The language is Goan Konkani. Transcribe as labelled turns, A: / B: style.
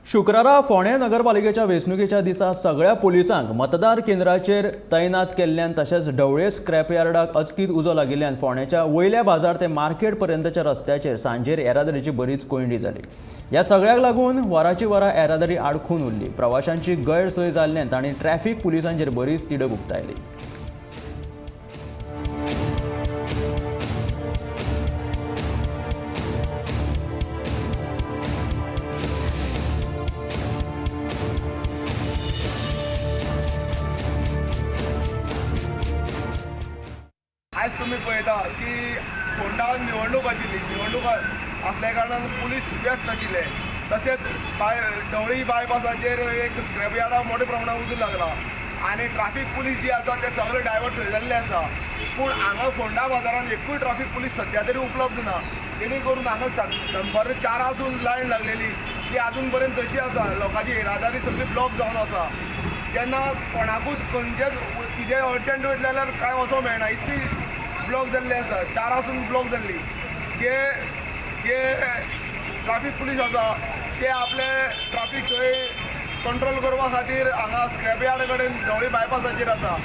A: शुक्रारा फोंडें नगरपालिकेच्या वेंचणुकेच्या दिसा सगळ्या पुलिसांक मतदार केंद्राचेर तैनात केल्ल्यान तशेंच ढवळे स्क्रॅप यार्डाक अचकीत उजो लागिल्ल्यान फोंडेच्या वयल्या बाजार ते मार्केट पर्यंतच्या रस्त्याचेर सांजेर येरादारीची बरीच कोंयडी जाली. ह्या सगळ्याक लागून वराची वरां येरादारी आडखून उरली. प्रवाशांची गैरसोय जाल्ल्यान तांणी ट्रॅफिक पुलिसांचेर बरीच तिडक उक्तायली.
B: आयज तुमी पळयता की फोंडा निवडणूक आशिल्ली. निवडणूक आसल्या कारणान पुलीस व्यस्त आशिल्ले. तशेंच बाय ढवळी बायपासाचेर एक स्क्रॅप यार्डा मोठ्या प्रमाणात उजो लागला आनी ट्राफीक पुलीस जी आसा ते सगळे डायवर्ट थंय जाल्ले आसा. पूण हांगा फोंडा बाजारान एकूय ट्राफीक पुलीस सद्या तरी उपलब्ध ना. तेणी करून हांगा दनपार 4 सून लायन लागलेली ती आजून पर्यंत तशी आसा. लोकांची येरादारी सगळी ब्लॉक जावन आसा. तेन्ना कोणाकूच खंयचेच कितेंय अर्जंट वयतले जाल्यार कांय वचोंक मेळना, इतली ब्लॉक जाल्ली आसा. 4 सून ब्लॉक जाल्ली. जे जे ट्राफीक पुलीस आसा ते आपले ट्राफीक थंय कंट्रोल करपा खातीर हांगा स्क्रॅप यार्ड कडेन ढवळी बायपासाचेर आसा.